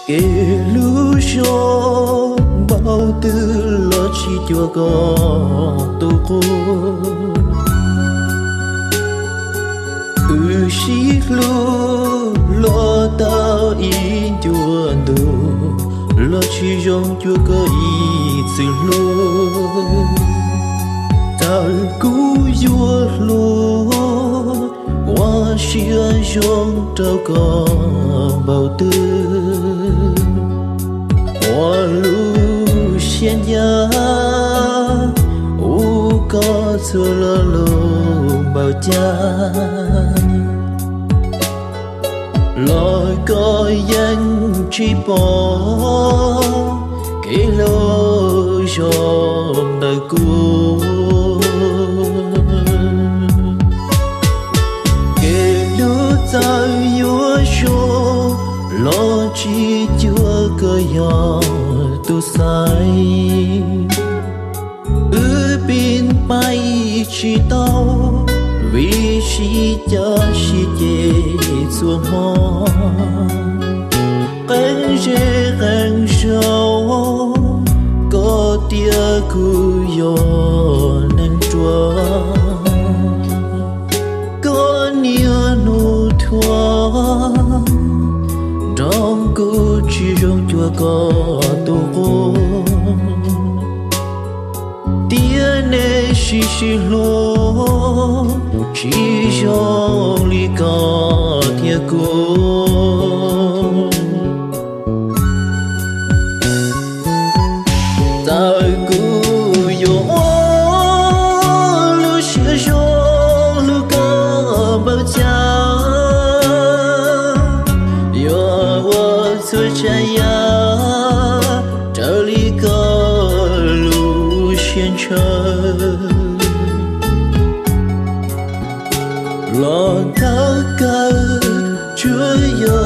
Kev hlub zoo npaum twg los tsis cuag koj tus qub. Wb sib hlub los tau ib ncua ntu, los tsis zoo cuag koj ib txwm hlub. Txawm kuv yuav hlub, ua siab zoo rau koj npaum twg, ua lub siab ncaj hu koj txhua lo lus npaum cas, los koj yeej tsis pom kev hlub zoo ntawm kuv. Kev hlub txawm yuav zoo los tsis cuag koj yog tus xaiv. Wb pib npaim tsis tau, vim sib cav sib ceg txhua hmo. Qee zej qee zos, koj tias kuv yog neeg ruam. Koj niaj hnub thuam, nrog kuv tsis zoo cuag koj tus qub. Tiam neej sib sib hlub, tsis zoo li koj thiab kuv. Txawm kuv yuav ua lub siab zoo hlub koj npaum cas, yuav ua txhua tsav yam raws li koj lub siab ntshaw, los thov kawg tsuas yog